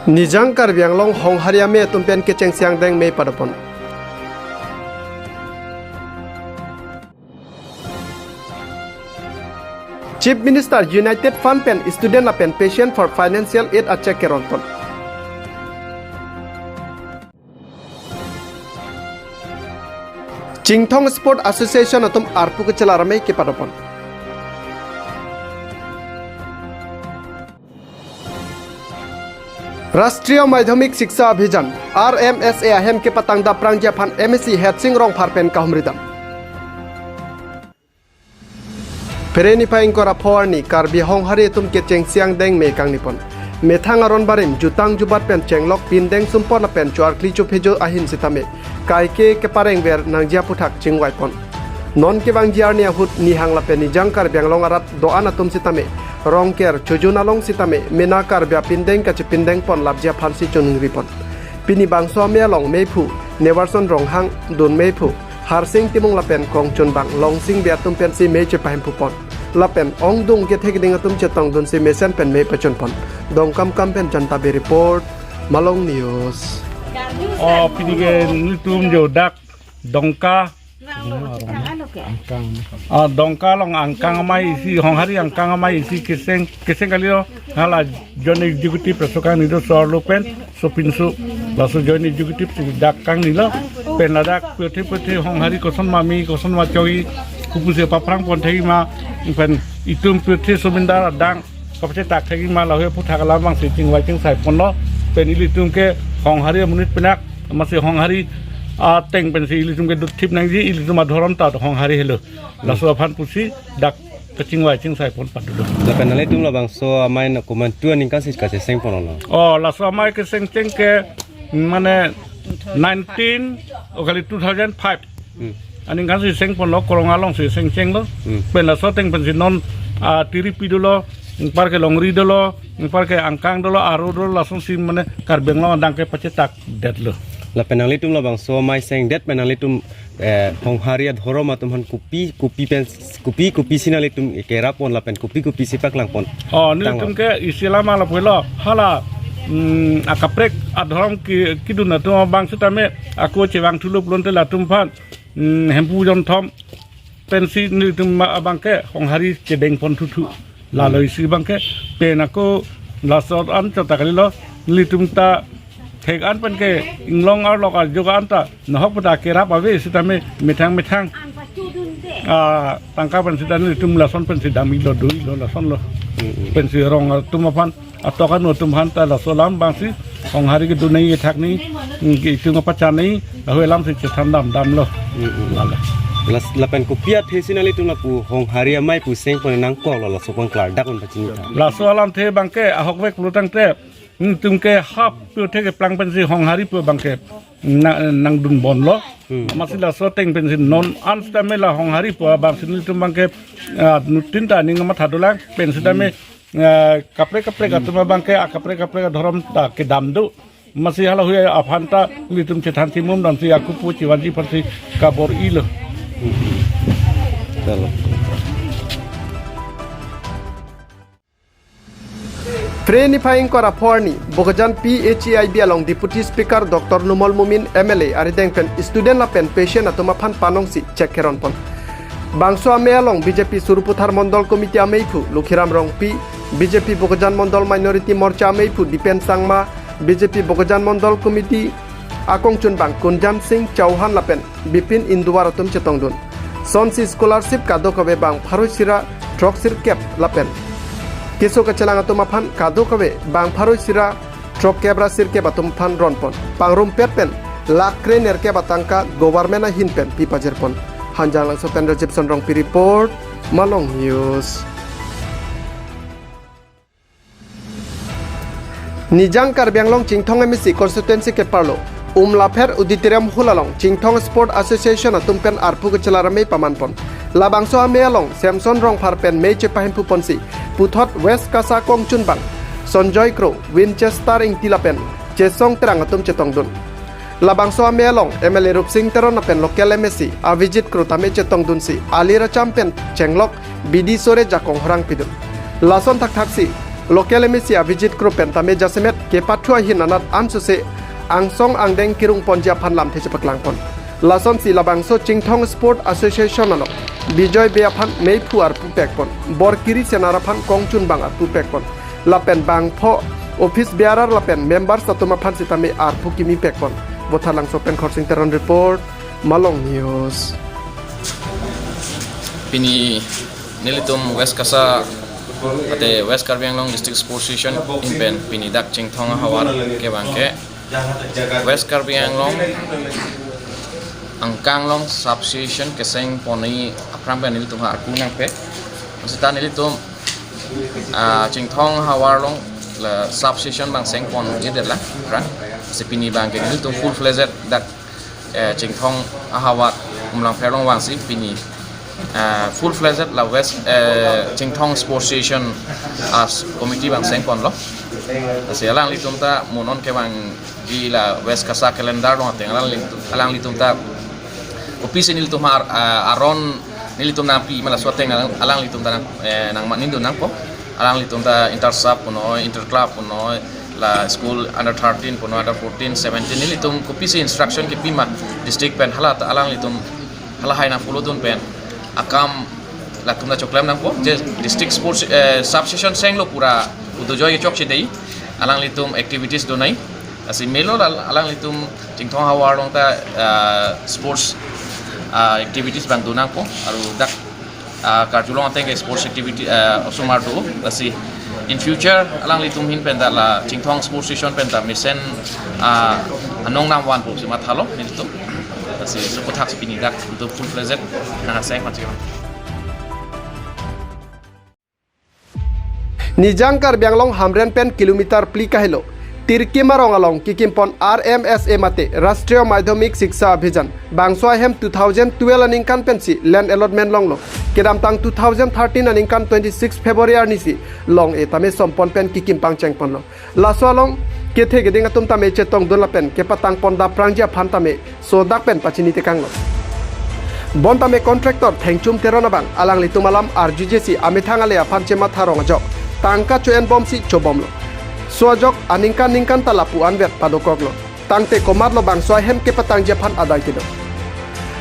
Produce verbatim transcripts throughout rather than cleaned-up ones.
Nijang Karbi Anglong Honghari amei atum pen kechengsi angdeng mei padopon. Chief Minister United Fund pen student lapen patient for financial aid a cheque keronpon. Chinthong Sport Association atum arpu kechelar amei kepadopon. Rashtriya Madhyamik Shiksha Abhiyan, R M S A ahem kepatang daprangji aphan M A C Headsing Rongphar pen kahumridam. Phere niphai ingkoi ra pho arni Karbi Honghari atum kechengsi angdeng mei kangnipon. Methang aron barim, jutang jubat pen chenglok pindeng sumpon lapen chuarkli chuphejo ahin sitame kaike keparengver nangji aputhak chingvaipon. Non kevangji arni ahut Nihang lapen Nijang Karbi Anglong arat do-an atum sitame Rongker, Chojun along sitame mena Karbi apindeng kachipindengpon lapji aphansi choningripon. Pini bangso amei along meiphu Nevarson Ronghang, dun meiphu Harsing Timung lapen kongchunbang Longsing Bey atum pensi mei chepahimpupon. Lapen ongdung kethe keding atum chetongdunsi mesen pen mei pachunpon. Dongkamkam pen Janta Bey report, Malong News. Oh, pini ke nelitum jo dak Dongka. Ah, Dongka along angkang amei isi, Honghari angkang amei isi keseng, keseng kalilo, hala joint executive laso kangni do, so-arlo pen sopinso, laso joint executive si dak kangnilo, pen ladak puthe puthe Honghari koson ma mei, koson ma choi, kopusi paphrangpon thekji ma, pen itum puthe somindar adang kapachetak thekji ma, lahei aputhak alam abangsi chingvai chingsaiponlo, pen ilitum ke Honghari amonit pinak, amatsi Honghari ateng pensi ilitum ke dukthip nangji, ilitum adhorom ta Honghari helo. Laso aphan pusi dak kachingvai chingsaipon padu do. Lapen nanglitum labangso amei na komantu aningkan si kachesengponlo? Oh, laso amei kesengcheng ke mane nineteen, oh, kali two thousand five. Hmm. Aningkan si sengponlo, Korong alongsi sengchenglo. Hmm. Pen laso ateng pensi non, ah, Tiripi dolo, anparke Longri dolo, anparke Angkang dolo, Aro dolo, lasonsi mane Karbi Anglong adang kepachetakdetlo. Lapen nanglitum labangso amei sengdet pen nanglitum, eh, Honghari adhorom atum aphan kopi kopi pen, kopi kopisi nanglitum kerapon lapen kopi kopisi paklangpon? Oh, tanglo. Nelitum ke isi alam lapulo, hala, mm, akaprek adhorom ki, kedun atum abang sitame ako chevangthulo pulote latum aphan, mm, hemphu jonthom pensi nelitum ma abangke Honghari chedengpon thuthu. Lalo isi abangke, pen ako laso an chota kalilo, nelitum ta thek an penke inglong arlok ajok an ta nahok pu ta kerap ave sitame methang methang, ah, tangka pen sitame nelitum lason pensi damilo, doilo lasonlo. Hmm, hmm. Pensi rong atum aphan, atok anu atum aphan ta laso alam abangsi Honghari kedun nangji, kethak nangji, mm, ke itum apachan nangji, lahei alamsi chethan damdamlo. Mm, mm. Lalo. Las-, lapen kopi athesi nanglitum lapu Honghari amei pu sengpon nangkoklo, laso aphan klardak un pachini tha. Laso alamthe abangke ahokvek pulo tangte, mm, itum ke hap puthe keplang pensi Honghari pu abangke na-, nangdunbomlo. Hmm. Amatsi laso ateng pensi non an sitame la Honghari pu abangsi nelitum abangke, ah, nutin ta ning matha dolang, pen sitame, ah, kaprek kaprek atum abangke, ah, kaprek kaprek adhorom ta kedam do. Amatsi halahei aphan ta nelitum chethan thimum damsi ako pu chivanji aphansi kabor-ilo. Chalo. Phere niphai ingkoi ra pho arni, Bokajan P H E I B along Deputy Speaker Doctor Numal Momin M L A arideng pen student lapen patient atum aphan panongsi cheque keronpon. Bangso amei along B J P Sarupathar Mondol Committee ameiphu Lokhiram Rongpi, B J P Bokajan Mondol Minority Morcha ameiphu Dipen Sangma, B J P Bokajan Mondol Committee akongchunbang Kunjan Singh Chauhan lapen Bipin Induwar atum chetongdun. Sonsi scholarship kadokave bang pharo isi ra throksirkep lapen keso kachelang atum aphan kadokave bang pharo isi ra throkkep ra sirkep atum aphan ronpon. Pangrumpet pen lakh kre nerkep atangka government ahin pen pipajirpon. Hanjanglangso pen Rajib Sonrongpi report, Malong News. Nijang Karbi Anglong Chinthong M A C constituency keparlo Umlapher Auditorium Hall along Chinthong Sport Association atum pen arpu kachelar amei pamanpon. Labangso amei along Samson Rongphar pen mei chepahemphuponsi puthot West KASA kongchunbang Sonjoy Kro, Winchester Ingti lapen Chesong Terang atum chetongdun. Labangso amei along M L A Rupsing Teron lapen local M A C Avijit Kro tame chetongdunsi ali racham pen chenglok bidi sore jakong horang pidun. Lason thakthaksi Local M A C Abhijit Kro pen tame jasemet kepathu ahin anat ansose angsong angdeng kerung ponji aphan lamthe chepaklangpon. Lasonsi labangso Chinthong Sport Association along Bijoy Bey aphan meiphu arpu pekpon, Borkiri Senar aphan kongchunbang arpu pekpon, lapen bangpho office bearer lapen members atum aphan sitame arpu kimi pekpon. Vothatlangso pen Khorsing Teron report, Malong News. Pini nelitum West KASA, ate West Karbi Anglong District Sports Association ahin pen pini dak Chinthong ahavar kevang ke West Karbi Anglong Angkang Long Sub Association keseng ponji aphrang pen nelitum ha arpu nangpek. Seta nelitum, ah, Chinthong ahavar along la Sub Association bang seng pon-edet la, aphrang. Si pini bang ke nelitum full fledged dak, eh, Chinthong ahavar Umlangpher along vangsi pini, eh, full fledged la West, eh, Chinthong Sports Association as committee bang seng ponlo. Si alanglitum ta mo non kevangji la West KASA calendar along ateng alanglitum, alanglitum ta kopisi nelitum ar-, ah, aron nelitum nangpi ma laso ateng alang, alanglitum ta nang, eh, nangmanindun nangpo. Alanglitum ta inter sub punon, inter club punon, la school under thirteen punon, under fourteen, seventeen, nelitum kopisi instruction kipi ma district pen, hala ta alanglitum hala hai nang follow dun pen akam latum ta choklem nangpo. Je district sports, eh, Sub Association senglo pura udojoy kechokche dei, alanglitum activities donai. Lasi melo la alanglitum Chinthong ahavar along ta, ah, sports, ah, activities bang do nangpo, aru dak, ah, karjulong ateng ke sports activity, ah, osomar do. Lasi in future alanglitum ahin pen ta la Chinthong Sports Association pen ta mesen, ah, anong nangvanpo pusi mathalo nelitum. Lasi so aphuthak si pini dak nelitum full fledged nang aseng macam. Nijang Karbi Anglong Hamren pen kilometer phli kahelo Tirkim arong along kekimpon R M S A mate Rashtriya Madhyamik Shiksha Abhiyan, bangso ahem two thousand twelve aningkan pensi land allotment longlo. Kedamtang two thousand thirteen aningkan twenty-six February arnisi long-e tame sompon pen kekim pangchengponlo. Laso along kethe keding atum tame chetongdun lapen kepatangpon daprangji aphan tame sodak pen pachini tekanglo. Bon tame contractor Thengchum Teron abang alanglitum alam arjujesi amethang ale aphan chematha rong ajok tangka cho-enbomsi chobomlo. So ajok aningkan ningkan ta lapu anvet padokoklo. Tangte komatlo bangso ahem kepatangji aphan adai kedo.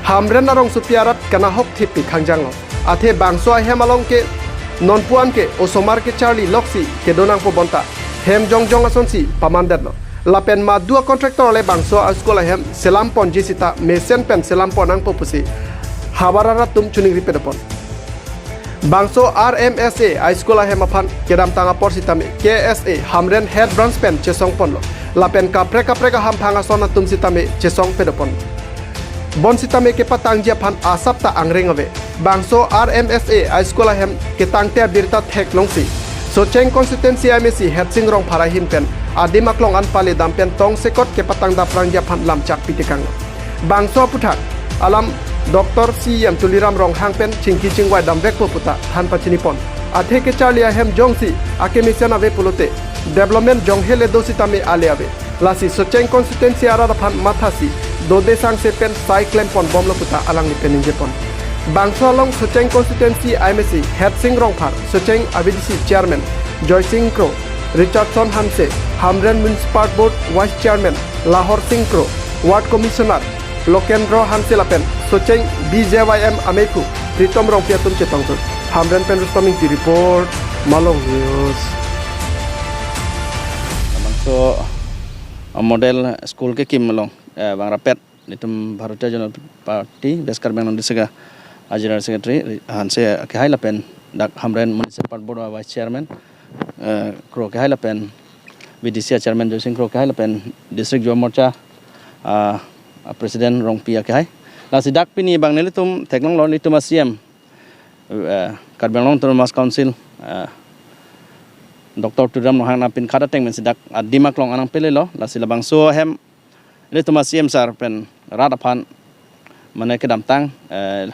Hamren arongsopi arat kanahok thip pi khangjanglo. Athe bangso ahem along ke nonpu-an ke osomar kecharli loksi kedo nangpo bonta hem jongjong asonsi pamandetlo. Lapen madu a-contractor le bangso a-school ahem selam ponji sita mesen pen selam pon nangpo pusi havar arat atum choningri pedopon. Bangso R M S A a-school ahem aphan kedamtang apor sitame K S A Hamren head branch pen chesongponlo. Lapen kaprek kaprek ahamphang ason atum sitame chesong pedopon. Bon sitame kepatangji aphan asap ta angreng ave. Bangso R M S A a-school ahem ketangte abirta theklongsi Socheng constituency M A C Headsing Rongphar ahin pen adim aklong an pale dam pen tongsekot kepatang daprangji aphan lamchak pitekanglo. Bangso aphuthak alam Doctor C M Tuliram Ronghang pen chingki chingvai damvekpo puta than pachinipon. Athe kecharli ahem jongsi akemesen ave pulote development jonghe le do sitame ale ave. Lasi Socheng constituency arat aphan mathasi dode sangse pen sai klemponbomlo puta alangli pen ningjepon. Bangso along Socheng constituency M A C Headsing Rongphar, Socheng A V D C chairman Joysing Kro, Richardson Hanse, Hamren Municipal Board Vice Chairman Lahor Singh Kro, Ward Commissioner Lokendro Hanse lapen Socheng B J Y M ameiphu Pritom Rongpi atum chetongdun. Hamren pen Rustom Ingti report, Malong News. Bangso, uh, model school kekim along, eh, bang rapet nelitum Bharatiya Janata Party West Karbi Anglong District a-General Secretary Hanse akehai lapen dak Hamren Municipal Board a-Vice Chairman, eh, Kro akehai lapen V D C a-Chairman Joysing Kro akehai lapen District Yuva Morcha, ah, a-President Rongpi akehai. Lasi dak pini bang nelitum theklonglo, nelitum a-C M, eh, Karbi Anglong Autonomous Council, eh, Doctor Tuliram Ronghang nangpinkhat ateng pensi dak adim aklong an nangpelelo, lasi labangso ahem nelitum a-C M sir pen rat aphan mane kedamtang, eh,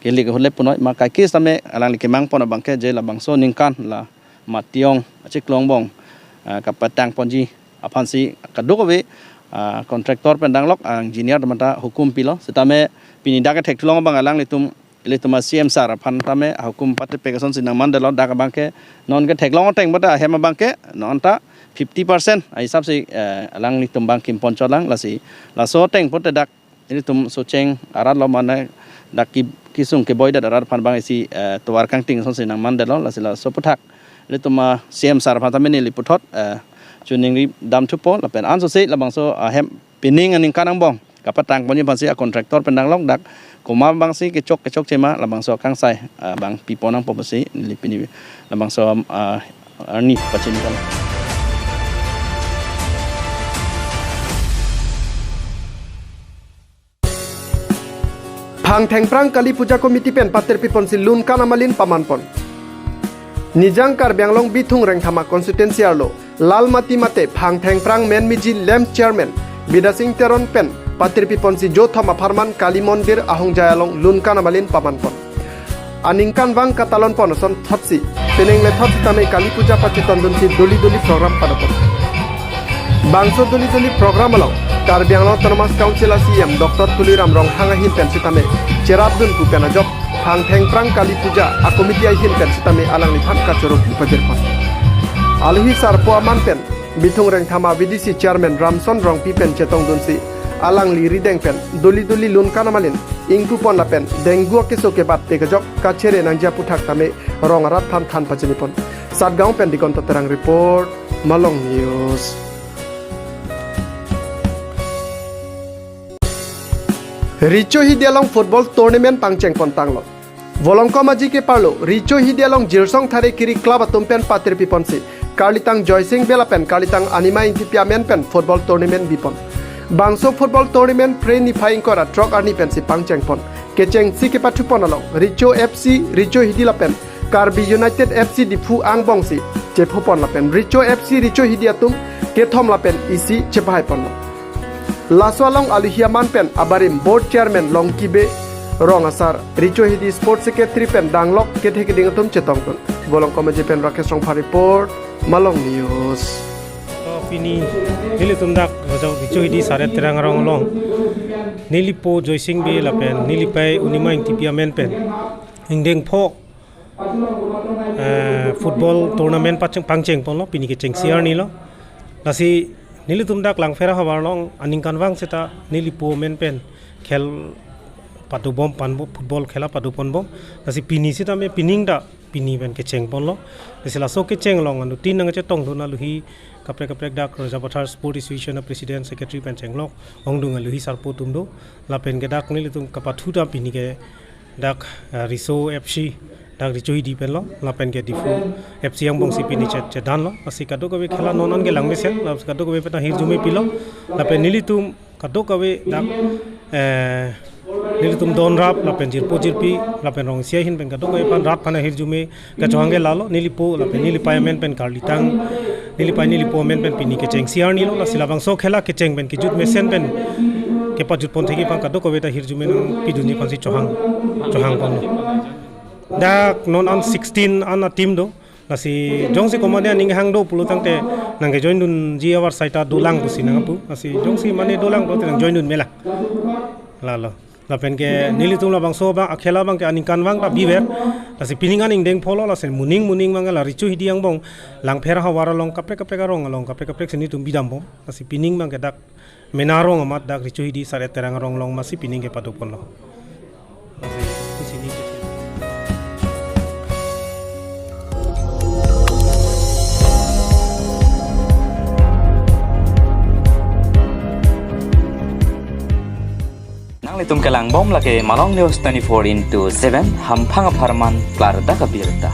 keli kehulep punoi ma kaike sitame alangli kemangpon abang ke je labangso ningkan la mati-ong achiklong angbong, eh, kapatangponji aphansi kadokave, eh, contractor pen danglok engineer atum ta hukum pilo. Sitame pini dak kethekthulong abang alanglitum ilitum a-C M sir aphan tame ahukum patepek asonsi nangmandetlo, dak abangke non ke theklong ateng bata ahem abangke non ta fifty percent ahisap si, eh, alanglitum abang kimpon cholang, lasi laso ateng pote dak ilitum Socheng arat lo mane dak ki, kisung keboidet arat aphan abang isi, eh, tovar kangting asonsi nangmandetlo, lasi laso aputhak ilitum a-C M sir aphan tame neli puthot, eh, choningri damthupo lapen ansose labangso ahem pining aningkan angbong kapatangponji aphansi a-contractor pen danglok, dak komat abangsi kechok kechokche ma labangso akangsai, ah, abang pipo nangpo pusi neli pini labangso, ah, arni pachinikan. Phangthengprang Kali Puja Committee pen patirpiponsi Lunkan amalin pamanpon. Nijang Karbi Anglong Bithung Rengthama constituency arlo Lalmati mate Phangthengprang Menmiji LAMPS chairman Bidya Sing Teron pen patirpiponsi jothom apharman Kali Mondir ahongjai along Lunkan amalin pamanpon. Aningkanvang katalonpon asonthotsi penang lethot sitame Kali Puja pachetondunsi doli doli program padopon. Bangso doli doli program along Karbi Anglong Autonomous Council a-C E M Doctor Tuliram Ronghang ahin pen sitame cherapdun pu pen ajok Phangthengprang Kali Puja a-committee ahin pen sitame alangliphan kachoro pajirpon. Alohi sarpo aman pen Bithung Rengthama V D C chairman Ramson Rongpi pen chetongdunsi alangli rideng pen doli doli Lunkan amalin ingpupon lapen dengue akeso kebatpek ajok kachere nangji aputhak tame rong arat aphan than pachinipon. Satgaon pen Digonta Terang report, Malong News. Richo Hidi along football tournament pangchengpon tanglo. Volongkom Aji keparlo Richo Hidi along Jirsong Thare Kiri club atum pen patirpiponsi karlitang Joysing Bey lapen karlitang Anima Ingtipi amen pen football tournament bipon. Bangso football tournament Phre niphai ingkoi ra throk arni pensi pangchengpon. Kechengsi kepathupon along Richo F C Richo Hidi lapen Karbi United F C Diphu angbongsi chephupon lapen Richo F C Richo Hidi atum kethom lapen isi chepahaipon. Laso along alohi aman pen abarim board chairman Longki Bey, rong asar, Richo Hidi sports secretary pen danglok kethe keding atum chetongdun. Volongkom Aji pen Rakesh Rongphar report, Malong News. To pini nelitum dak Raja Richo Hidi Saret Terang arong along nelipo Joysing Bey lapen nelipei Anima Ingtipi amen pen ingdeng pho, eh, football tournament pacheng pangchengponlo, pini kechengsi arni lo. Lasi nelitum dak Langpher ahavar along aningkanvang seta nelipo amen pen khel padobom panbo, football khela padoponbom. Lasi pini sitame pining ta pini pen kechengponlo. Lasi laso kecheng along anuttin nangchetongdun alohi kaprek kaprek dak Rajapathar Sport Association a-president secretary pen chenglok ongdung alohi sarpo atum do. Lapen ke dak nelitum kapathu ta pini ke dak, ah, Riso F C, dak Richo Hidi penlo, lapen ke Diphu F C angbongsi pini chet chedanlo, lasi kadokave khela non an ke langmesen, lasi kadokave pen ta hirjume pilo, lapen nelitum kadokave dak, eh, nelitum donrap, lapen jirpo jirpi, lapen rong isi ahin pen kadokave aphan rat aphan hirjume kachehang ke lalo, nelipo, lapen nelipei amen pen karlitang, nelipei nelipo amen pen pini kechengsi arni lo, lasi labangso khela kecheng pen kejut mesen pen kepajutpon thekji aphan kadokave ta hirjume nangpidunji aphansi chehang, chehangponlo. Dak non an sixteen an a-team do, lasi jongsi komatne aning hang do pulo tangte nangkejoin dunji avarsai ta dolang pusi nangpu, lasi jongsi mane dolang pulote nangjoin dun melang. Lalo. Lapen ke nelitum labangso abang akhela abang ke aningkanvang ta biver. Lasi pining an ingdeng pholo, lasi moning moning abang la Richo Hidi angbong Langpher ahavar along kaprek kaprek arong along kaprek kaprek si nelitum bidambom. Lasi pining abang ke dak mena arong amat dak Richo Hidi Saret Terang arong along masi pining kepadoponlo. Lasi pusi ni. Nanglitum kelangbom lake Malong News twenty-four into seven, hamphang apharman klardak abirta.